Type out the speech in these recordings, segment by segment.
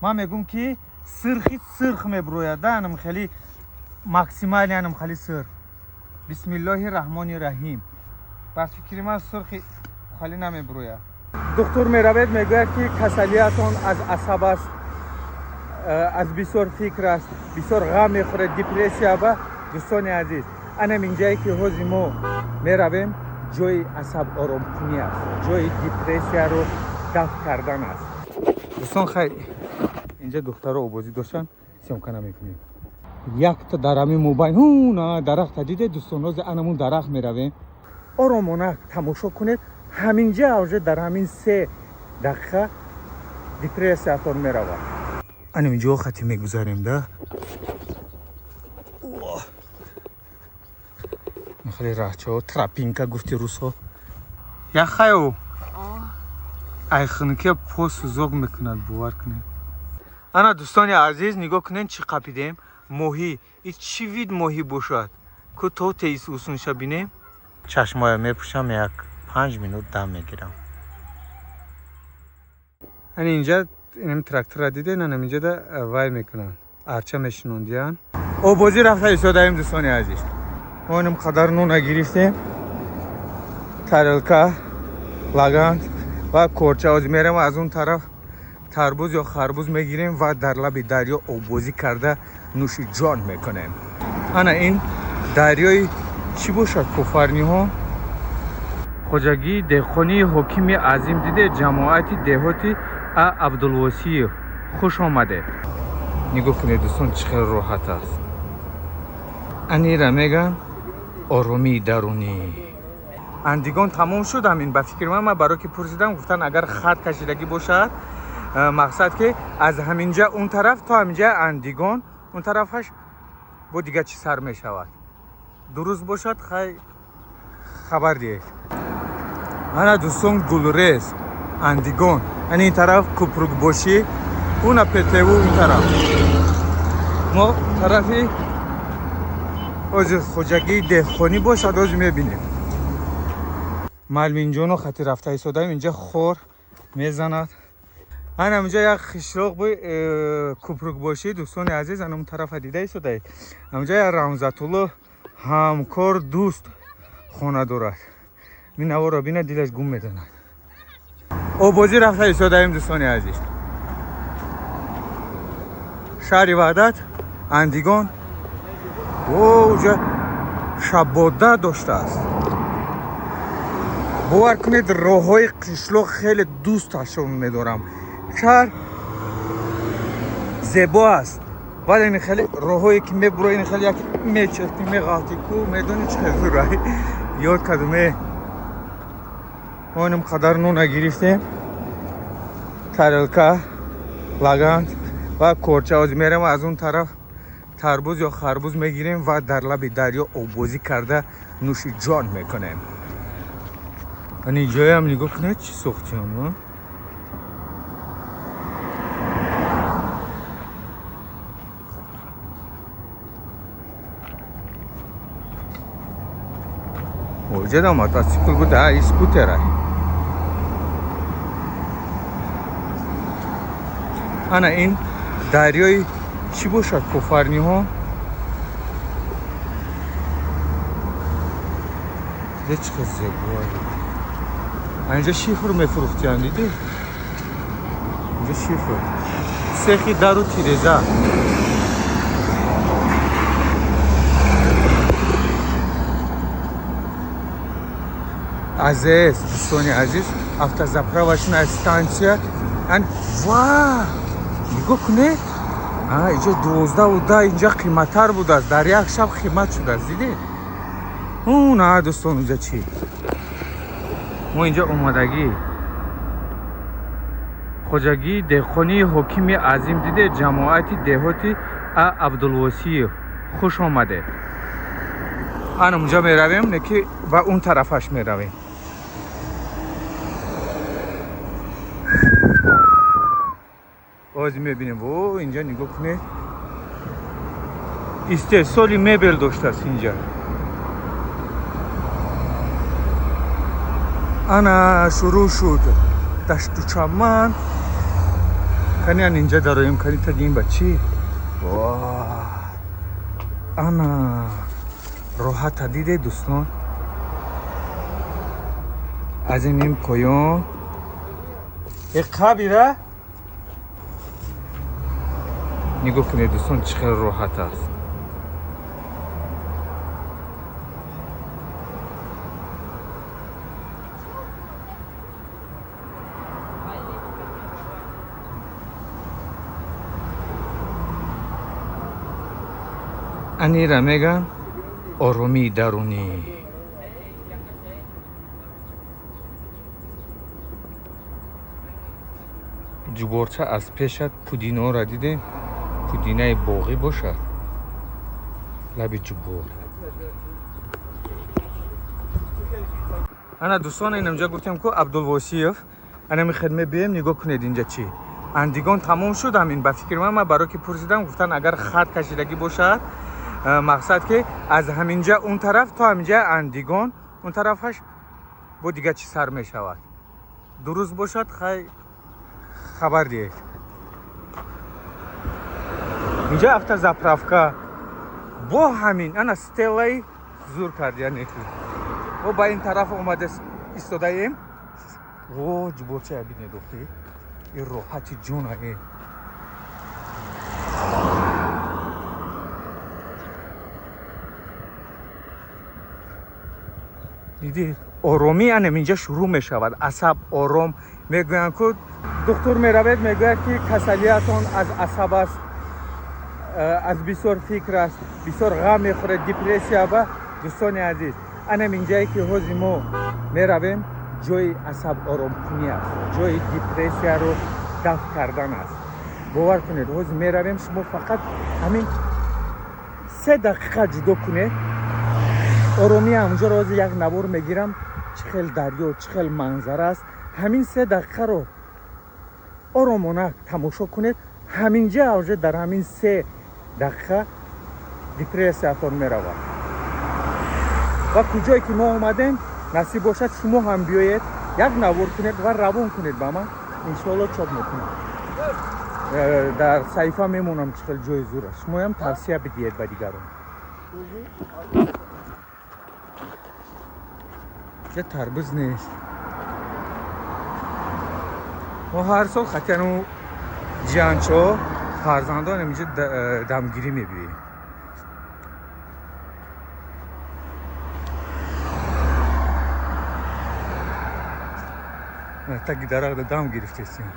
Ман мегӯм, ки сирхи сирх меброяд, да, анам хеле максимально, анам хеле сирх. Бисмиллоҳи раҳмони раҳим. Ба фикри ман, сурхи хеле намеброяд. Духтур меравед, мегӯяд, ки касалиятон аз асаб аст, аз бисёр фикр аст, бисёр ғам мехӯред, депрессия. Ба дӯстони азиз, анам инҷае, ки ҳозир мо меравем, ҷои асаб оромкунӣ аст, ҷои депрессияро дафт кардан аст. Дӯстон, хай, инҷа духтаро обозӣ доштан, съёмка намекунем. Якта дар ҳамин мобайн на дарахта диде, дӯстон, ҳозир анамун дарахт меравем. Оромона тамошо кунед. Ҳаминҷа уже дар ҳамин 3 дақиқа депрессиятон меравад. Анам инҷо хати мегузарем, да, хеле раҳчаҳо, тропинка гуфти русҳо. Яхаю айхунукия по сӯзок мекунад, бовар кунед. Ана, дӯстони азиз, нигоҳ кунед, чӣ қапидем. Моҳӣ, и чӣ вид моҳӣ бошад ку? То теис усунша бинем. Чашмоя мепӯшам, як 5 минут дам мегирам. Ани инҷа инам трактора диден, анам инҷада вай мекунанд, арча мешинондиян. Обозӣ рафта истодаем, дӯстони азиз. Мо инам қадар нуна гирифтем, тарелка, лаган ва корча. Ҳозир мерем, аз он тараф тарбуз ё харбуз мегирем ва дар лаби дарё оббозӣ карда, нӯши ҷон мекунем. Ана ин дарёи чӣ бошад? Кофарниҳо, хоҷагии деҳқонии ҳокими азим диде, ҷамоати деҳоти А Абдулвосиев, хуш омадед. Нигоҳ кунед, дӯстон, чӣ хел роҳат аст. Анира меган оромии дарунӣ. Андигон тамом шуд. Ҳамин ба фикри ман, ман баро ки пурсидам, гуфтан, агар хат кашидагӣ бошад, мақсад ки аз ҳаминҷа он тараф то ҳаминҷа Андигон, он тарафаш бо дигар чӣ сар мешавад. Дуруст бошад, хай, хабар диҳед. Ана, дӯстон, Гулрез, Андигон, ана ин тараф Купрукбошӣ, уна ПТУ ин тараф. Мо тарафи ҳозир хоҷагии деҳқонӣ бошад, ҳозир мебинем. Малминҷоно хати рафта истодаем. Инҷа хор мезанад. Ана инҷа як қишлоқ бо Купрукбошӣ, дӯстони азиз, ана он тарафа дида истодаед. Ҳаминҷа як Рамзатулло ҳамкор, дӯст хона дорад. Минаворо бина, дилаш гум медонад. Обозӣ рафта истодаем, дӯстони азиз. Шаҳри Ваҳдат, Андигон. О, уҷа шабода доштааст. Бовар кунед, роҳҳои қишлоқ хеле дӯсташон медорам. Шаҳр зебо аст, вале ин хеле роҳҳое ки мебуро, ин хеле як мечахти, меғалти ку, медони чӣ хел зура ёд кардуме. Мо инам қадар нуна гирифтем, тарелка, лаган ва корча. Ҳозир мерем, аз он тараф тарбуз ё харбуз мегирем ва дар лаби дарё оббозӣ карда, нӯши ҷон мекунем. Ани ҷоям нигоҳ кунед, чӣ сохтиён. Оҷада мотосикл буда, и скутера. Ана ин дарёи чӣ бошад? Кофарниҳо, дида, чӣ хел зебо. Инҷа шифр мефурӯхтиян, дидӣ? Инҷа шифр, сехи дару тиреза. АЗС, дӯстони азиз, автозаправочная станция. Ва нигоҳ кунед, инҷа 12,10, инҷа қиматтар будааст. Дар як шаб қимат шудааст, дидед? На, дӯстон, инҷа чӣ? Мо инҷа омадагӣ, хоҷагии деҳқонии ҳокими азим диде, ҷамоати деҳоти А Абдулвосиев, хуш омадед. Ана унҷа меравем, не ки ба он тарафаш меравем. Боз мебинем. О, инҷа нигоҳ кунед, истеҳсоли мебел доштааст инҷа. Ана шурӯъ шуд дашту чаман. Кани ан инҷа дароем, кани таги ин ба чӣ? Ана роҳата диде, дӯстон. Аз ин поён э қабира нигоҳ кунед, дӯстон, чӣ хел роҳат аст. Анира меган оромии дарунӣ. Ҷуборча аз пешат пудиноро дидем, пудинаи боғӣ бошад, лаби ҷубор. Ана дӯстон, инамҷа гуфтем ку Абдулвосиев, ана мехед мебием, нигоҳ кунед инҷа чӣ. Андигон тамом шуд ҳамин, ба фикри ман, ман баро ки пурсидам, гуфтан агар хат кашидагӣ бошад, мақсад ки аз ҳаминҷа он тараф то ҳаминҷа Андигон, он тарафаш бо дига чӣ сар мешавад. Дуруст бошад, хай хабар диҳед. Инҷа автозаправка бо ҳамин ана стелаи зур кард, яъне ки мо ба ин тараф омада истодаем. О, ҷуборчая бинед, охи ин роҳати ҷона. Дидед, оромӣ анам инҷа шурӯъ мешавад. Асаб ором мегӯянд ку духтур меравед, мегӯяд ки касалиятон аз асаб аст, аз бисёр фикр аст, бисёр ғам мехӯред, депрессия ба. Дӯстони азиз, анам инҷае ки ҳозир мо меравем, ҷои асаб оромкунӣ аст, ҷои депрессияро дафт кардан аст. Бовар кунед, ҳозир меравем, шумо фақат ҳамин 3 дақиқа ҷудо кунед, оромӣ ҳамонҷоро ҳозир як навор мегирам, чӣ хел дарё, чӣ хел манзара аст. Ҳамин 3 дақиқаро оромона тамошо кунед, ҳаминҷа уже дар ҳамин 3 дақиқа депрессиятон меравад. Ва куҷое ки мо омадем, насиб бошад, шумо ҳам биёед, як навор кунед ва равон кунед ба ман, иншоалло чоп мекунам, дар саҳифа мемонам, чӣ хел ҷои зур аст. Шумоям тавсия бидиҳед ба дигарон. Ҷа тарбуз нест. Мо ҳар сол хатяну ҷиянчо фарзандон инҷа дамгирӣ мебиёем. Таги дарахта дам гирифтесем.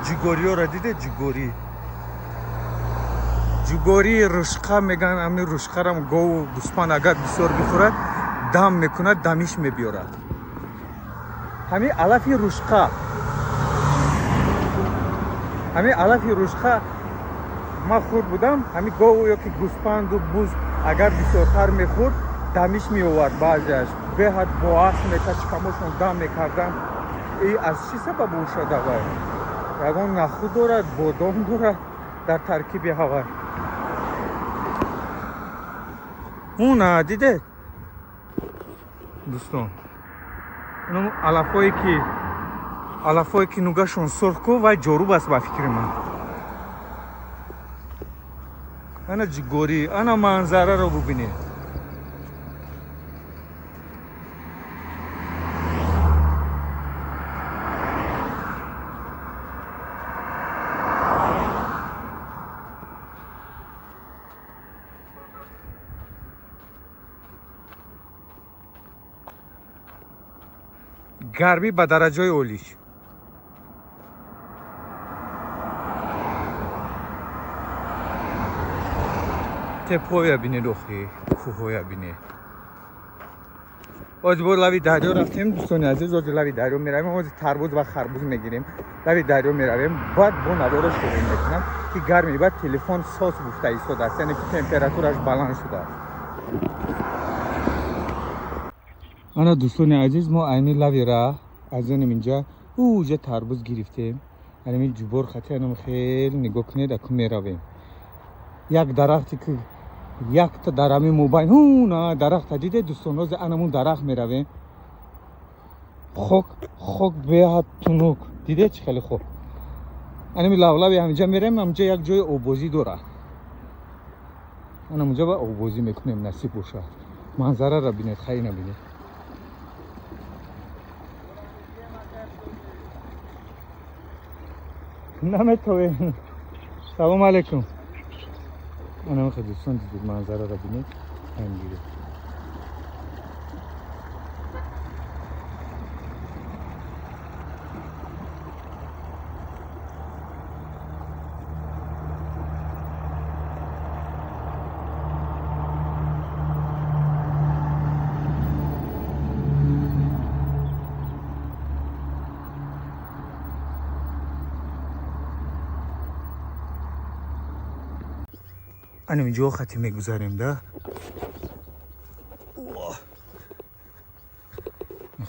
Ҷугориёро диде, ҷугорӣ. Ҷугории рушқа меган, ами рушқарам гову гӯспанд агар бисёр бихӯрад, дам мекунад, дамиш мебиёрад. Ҳамин алафи рушқа. Ҳамин алафи рушқа ман хурд будам, ҳамин гову ё ки гӯспанду буз агар бисёртар мехӯрд, дамиш меовард баъзеаш. Беҳад бо асп мекашикамошон дам мекарданд. И аз чӣ сабаб бошад авай? Ягон нахӯд дорад, бодом дорад дар таркиби ҳавай. Уна дидед, дӯстон, инам алафҳое ки нугашон сурх ку, вай ҷоруб аст ба фикри ман. Ана ҷугорӣ, ана манзараро бубинед. Гармӣ ба дараҷаи олиш. Тепҳоя бинед, охи кӯҳоя бинед. Ҳозир бо лави дарё рафтем, дӯстони азиз, ҳозир лави дарё меравем, ҳозир тарбуз ва харбуз мегирем, лави дарё меравем, баъд бо наворо шурӯъ мекунам ки гарми, баъд телефон сос гуфта истодааст, яъне ки температураш баланд шудааст. Ана дӯстони азиз, мо айни лави раҳ аз инам инҷа ӯҷа тарбуз гирифтем, анами ҷубор хати анам хеле нигоҳ кунед, аку меравем. Як дарахте ки якта дар ҳамин мобайн, на дарахта диде дӯстон, ҳозир анамун дарахт меравем. Хок, хок беҳад тунук. Дидед, чӣ хеле хуб. Анами лавлави ҳаминҷа мерем, ҳаминҷа як ҷои оббозӣ дорад. Анамунҷа ба оббозӣ мекунем, насиб бошад. Манзараро бинед, хайна бинед. Наметавем. Салом алейкум. Анам хе, дӯстон, дидед, манзараро бинед. Ҳамин. Анам инҷо хати мегузарем да.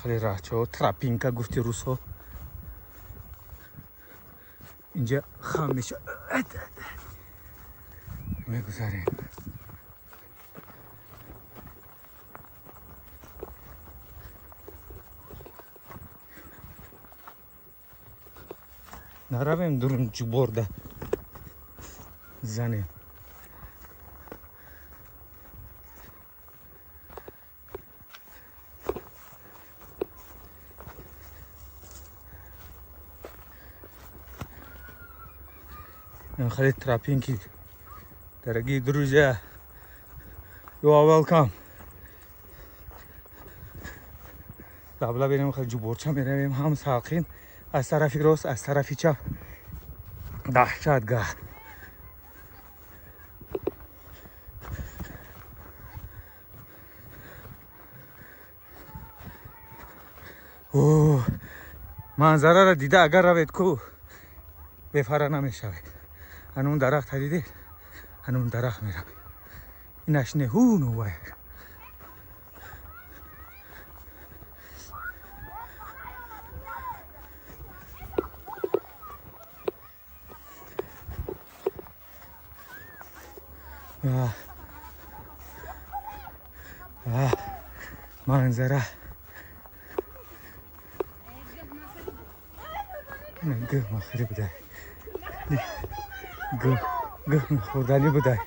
Хеле раҳчаҳо, тропинка гуфти русҳо. Инҷа хам меша. Мегузарем. Наравем дурун, ҷуборда занем. Хеле тропинки. Дорогие друзья, you are welcome. Лаблаб берем, хеле ҷуборча меравем, ҳам салқин аз тарафи рост, аз тарафи чап даҳшатгаҳ. Манзараро дида агар равед ку, бефара намешавед. Ҳанун дарахта дидед, ҳанун дарахт меравед. Инаш не ҳуну вай. Манзара гӯ махӯрӣ будай, гӯ мехӯрданӣ будай.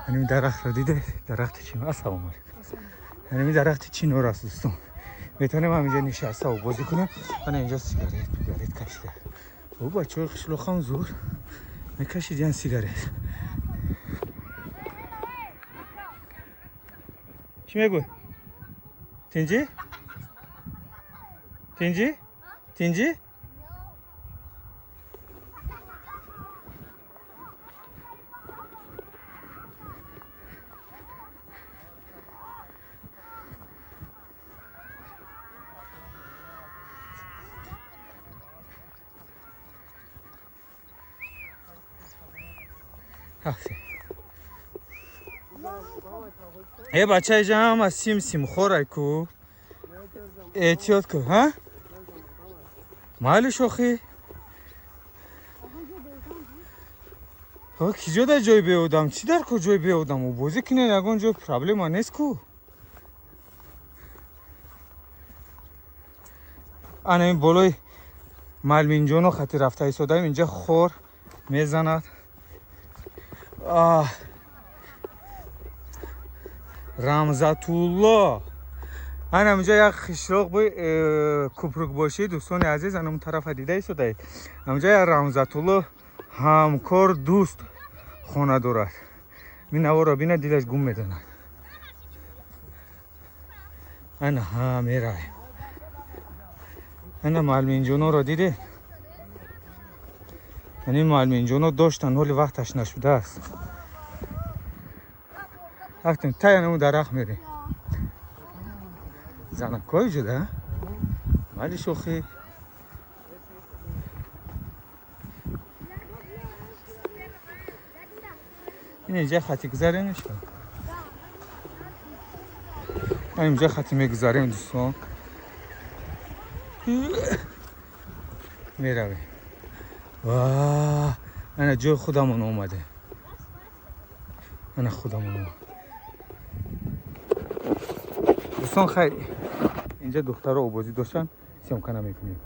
Ҳаними дарахтро диде, дарахти чинор. Ассалому алайкум. Ҳаними дарахти чинор аст, дӯстон. Метавонем ҳаминҷо нишаста бозӣ кунем. Ана инҷо сигарет сигарет кашида. О, бачаҳои қишлоқам зур мекашидиян сигарет. Чӣ мегӯй? Тинҷӣ, тинҷӣ, тинҷӣ. Рафтем. Е, бача, иҷа ҳама сим симхорай ку, эҳтиёт ку. Ҳа, майли, шохӣ. Киҷо дар ҷои беодам? Чӣ дар ку ҷои беодам? Бозӣ кунед, ягон ҷой проблема нест ку. Ана ин болои малминҷоно хати рафта истодаем. Инҷа хор мезанад. Рамзатулло, ана инҷа як қишлоқ бо Купрукбошӣ. Дӯстони азиз, ана он тарафа дида истодаед. Ҳаминҷа як Рамзатулло ҳамкор, дӯст хона дорад. Мин наворо бина, дилаш гум медонад. Ана ҳа, меравем. Ана маълминҷоноро диде. Ани маълминҷоно доштан, ҳоли вақташ нашудааст. Рафтем, тай анаму дарахт мерем. Занакҳои ҷуда майли, шохӣ. Ин инҷа хати гузарем, инҷа хати мегузарем, дӯстон, меравем. Ана ҷои худамон омадем, ана худамон омад, дӯстон. Хайр, инҷа духтаро обозӣ доштан, съёмка намекунем.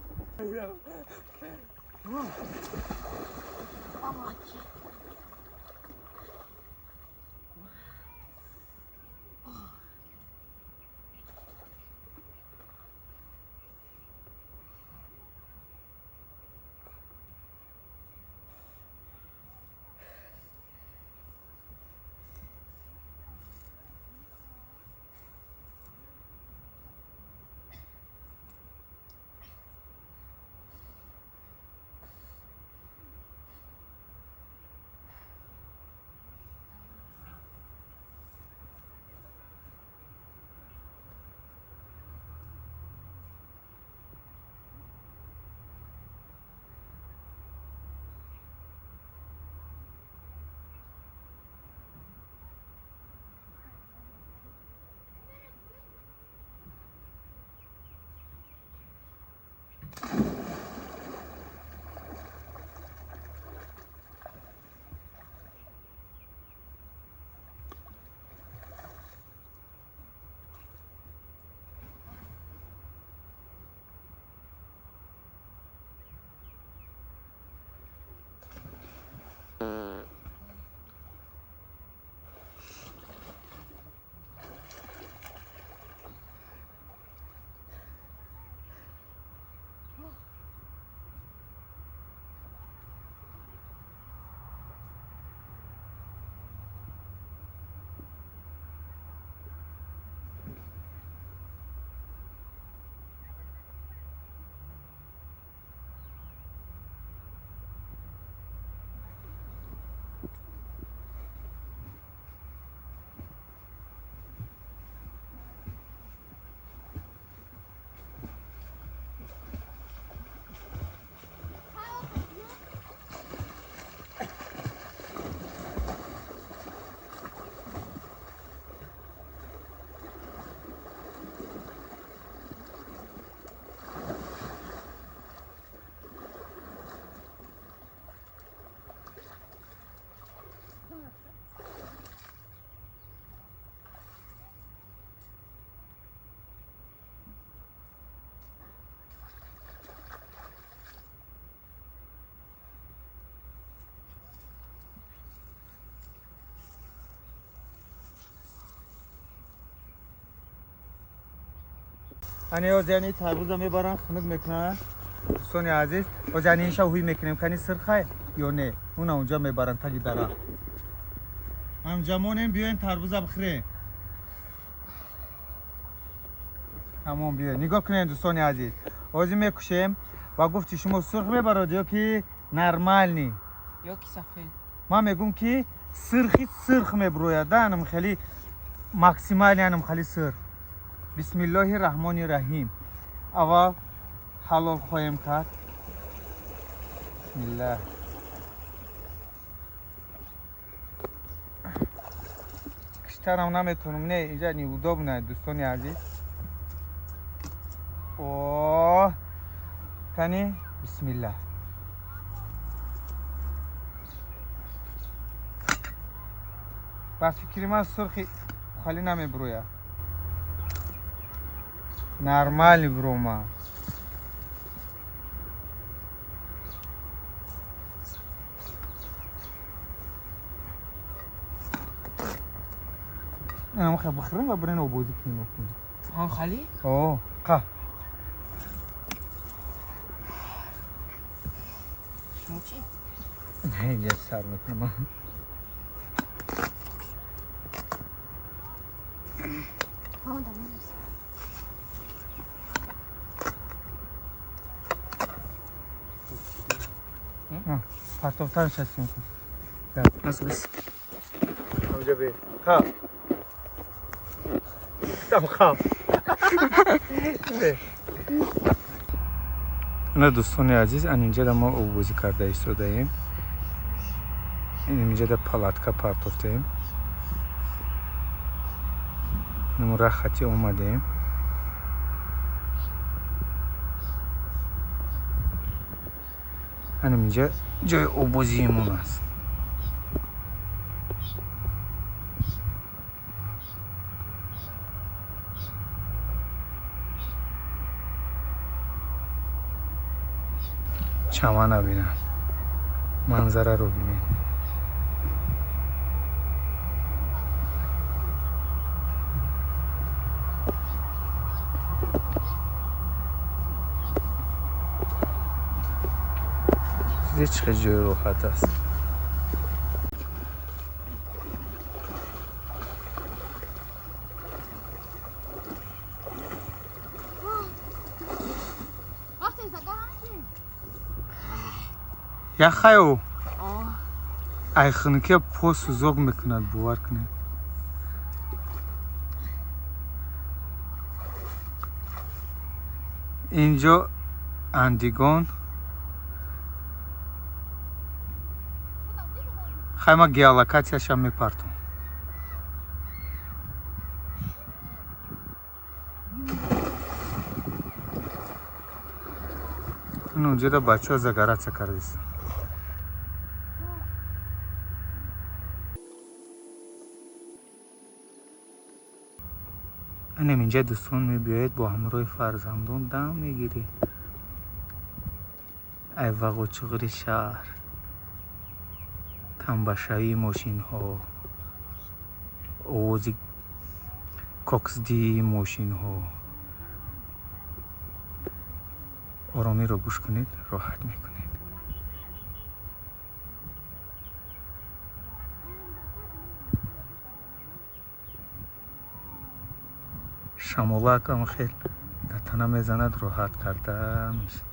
ани озяни тарбуза мебаран хунук мекунанд дӯстони азиз. Озяни инша ҳуй мекунем кани сирхай ё не, уна унҷа мебаранд таги дарахт. Ҳамҷамонем, биёем тарбуза бихӯрем. Тамом, биёем нигоҳ кунем дӯстони азиз. Ҳозир мекушем ва гуфти шумо сурх мебарад ё ки нормальный ё ки сафед? Ман мегӯм ки сирхи сирх меброяд, анам хеле максимальный, анам хеле сирх. Бисмиллоҳи раҳмони раҳим. Аввал ҳалол хоҳем кард. Бисмиллаҳ. Киштарам наметонам, не, инҷа неудобно, дӯстони азиз. О, кани бисмиллаҳ. Ба фикри ман сурхи холӣ намеброяд. Нормальный брома. Ам бихӯрем ва бирен обозӣ кунем. Ҳам холӣ? О, қа. Шумо чӣ? Не, инҷа сар мекунам. Партофтан шастим. Бас бас. Ҳамҷа бе. Ха. Там хаб. Ана дӯстони азиз, ан инҷада мо оббозӣ карда истодаем. Инҷада палатка партофтаем. Инмо рахати омадем. Анам инҷа ҷои оббозиимон аст. Чамана бинам. Манзараро бинед. Чизе чӣ ҷои роҳат аст. Яхаю. Ай хунукия по сӯзок мекунад, бовар кунед. Инҷо Андигон. Хайма геолокатсияшам мепартом. Унҷода бачаҳо загораться кардистанд. Анам инҷа дӯстон мебиёед, бо ҳамроҳи фарзандон дам мегиред. Ай вағу чуғри шаҳр, тамбашавии мошинҳо, овози коксдии мошинҳо. Оромиро гӯш кунед, роҳат мекунед. Шамолакам хел дар тана мезанад, роҳат карда мешавад.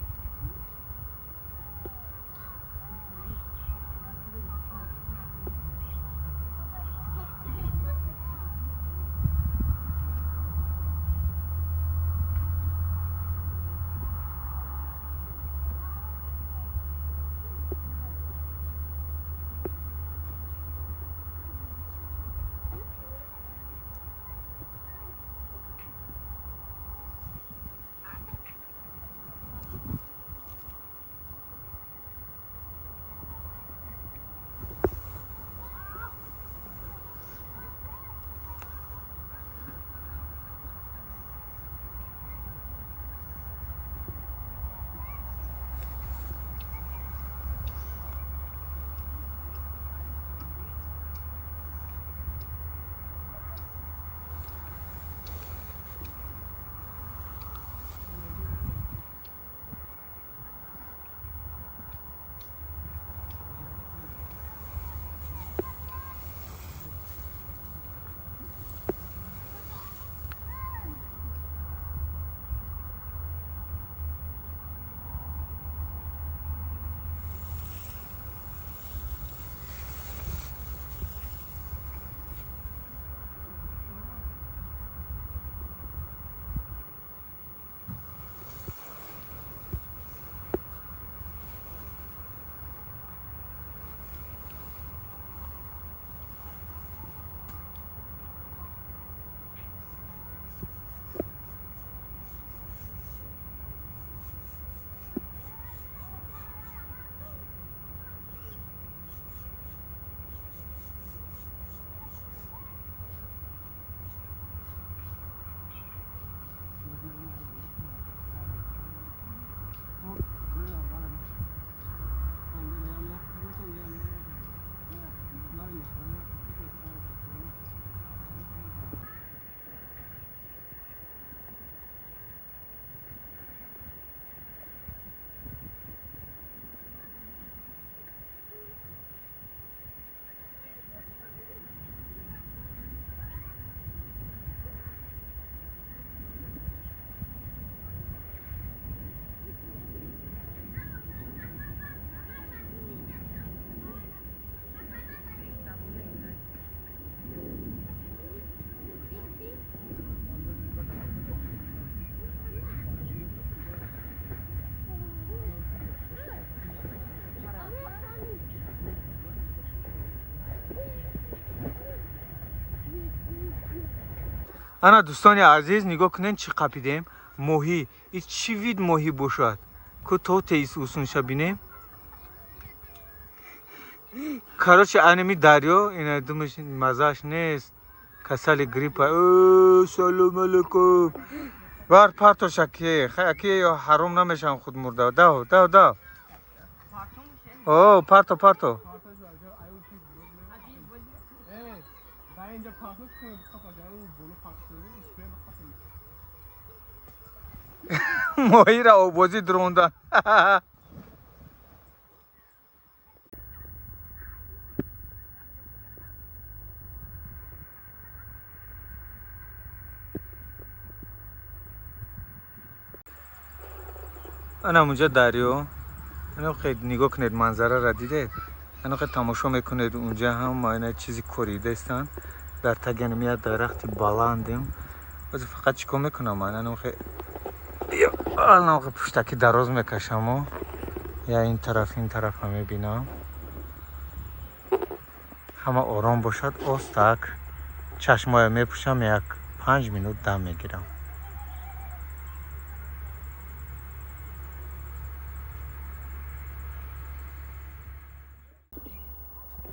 Ана дӯстони азиз, нигоҳ кунед чӣ қапидем. Моҳӣ. И чӣ вид моҳӣ бошад? Ку то теис усунша бинем. Короче, анеми дарё, ина думаш мазаш нест. Касали гриппа. Салом алейкум. Бар партоша ки, хай ки ё ҳаром намешам худ мурда. Дав, дав, дав. О, парто, парто. Моҳира обозӣ дуронда. Ана унҷа дарё. Ана хел нигоҳ кунед, манзараро дидед? Ана хел тамошо мекунед, унҷа ҳам ана чизи коридаистанд. Дар таги анам як дарахти баландем. Ҳозир фақат чӣ кор мекунам ман? Ана хел анам хел пуштаки дароз мекашаму я ин тараф, ин тарафа мебинам. Ҳама ором бошад, остак чашмоя мепӯшам, як 5 минут дам мегирам.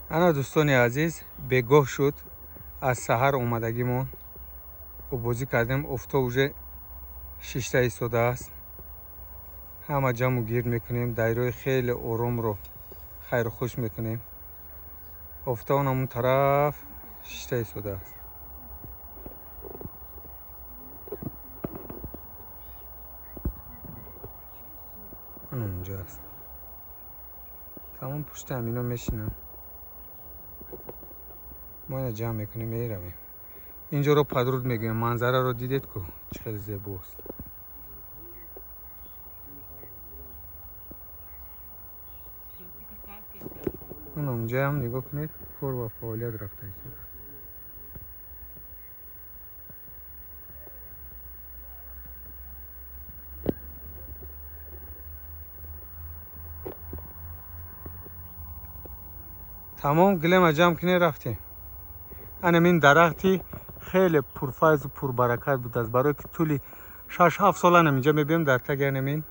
Ана дӯстони азиз, бегоҳ шуд. Аз саҳар омадагимон обозӣ кардем. Офтоб уже шишта истодааст. Ҳама ҷамъу гирд мекунем, дайрои хеле оромро хайру хуш мекунем. Офтоб ҳамон тараф шишта истодааст. Ана унҷо аст. Тамом пушти ҳамино мешинам. Мо ина ҷамъ мекунем, меравем. Инҷоро падруд мегӯем. Манзараро дидед ку чӣ хеле зебост. Ана унҷаам нигоҳ кунед, кор ва фаъолият рафта истодааст. Тамом гилема ҷамъ кунем, рафтем. Анам ин дарахти хеле пурфайзу пурбаракат будааст, барое ки тӯли 6-7 сол анам инҷа мебиём, дар таги анам ин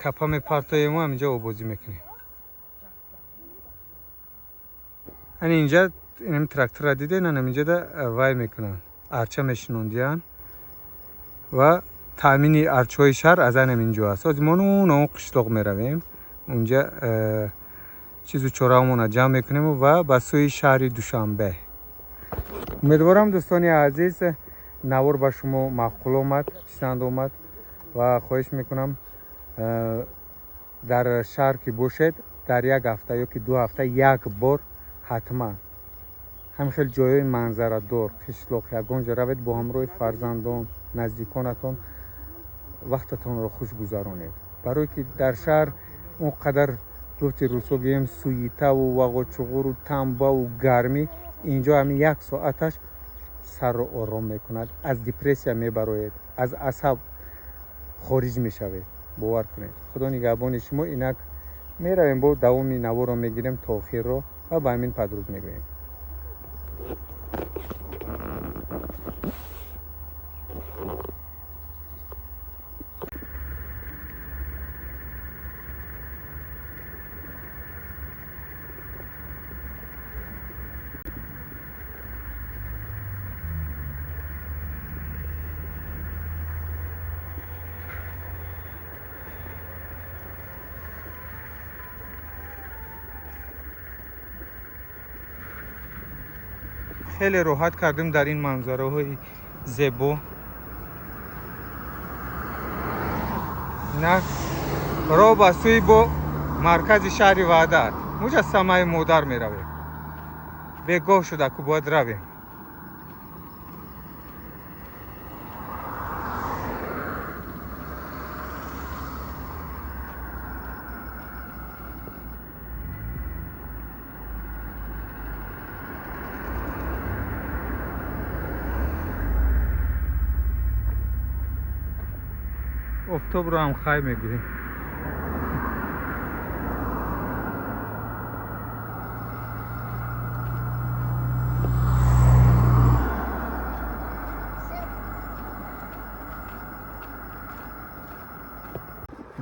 капа мепартоему, ҳаминҷа обозӣ мекунем. Ана инҷа инам трактора дидед, анам инҷада вай мекунанд, арча мешинондиянд ва таъмини арчаҳои шаҳр аз анам инҷо аст. Ҳозир мо нун он қишлоқ меравем, унҷа чизу чораҳомонро ҷамъ мекунем ва ба сӯи шаҳри Душанбе. Умедворам дӯстони азиз, навор ба шумо маъқул омад, писанд омад ва хоҳиш мекунам дар шаҳр ки бошед, дар як ҳафта ё ки 2 ҳафта як бор ҳатман ҳамин хел ҷойҳои манзарадор, қишлоқ, ягон ҷо равед, бо ҳамроҳи фарзандон, наздиконатон вақтатонро хуш гузаронед. Барое ки дар шаҳр он қадар гуфти русо гӯем суитаву вағочуғуру тамбаву гармӣ, инҷо ҳамин як соаташ сарро ором мекунад, аз депрессия мебароед, аз асаб хориҷ мешавед. Бовар кунед. Худо нигаҳбони шумо. Инак меравем, бо давоми наворо мегирем то охирро ва ба ҳамин падруд мегӯем. Хеле роҳат кардем дар ин манзараҳои зебо. Инак роҳ ба сӯи бо маркази шаҳри Ваҳдат, муҷассамаи модар меравем. Бегоҳ шуда ку бояд равем. Офтобро ҳам хай мегирем.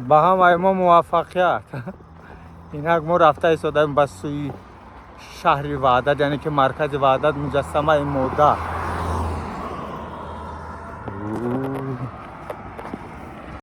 Ба ҳамаи мо муваффақият. Инак мо рафта истодаем ба сӯи шаҳри Ваҳдат, яъне ки маркази Ваҳдат, муҷассамаи модар.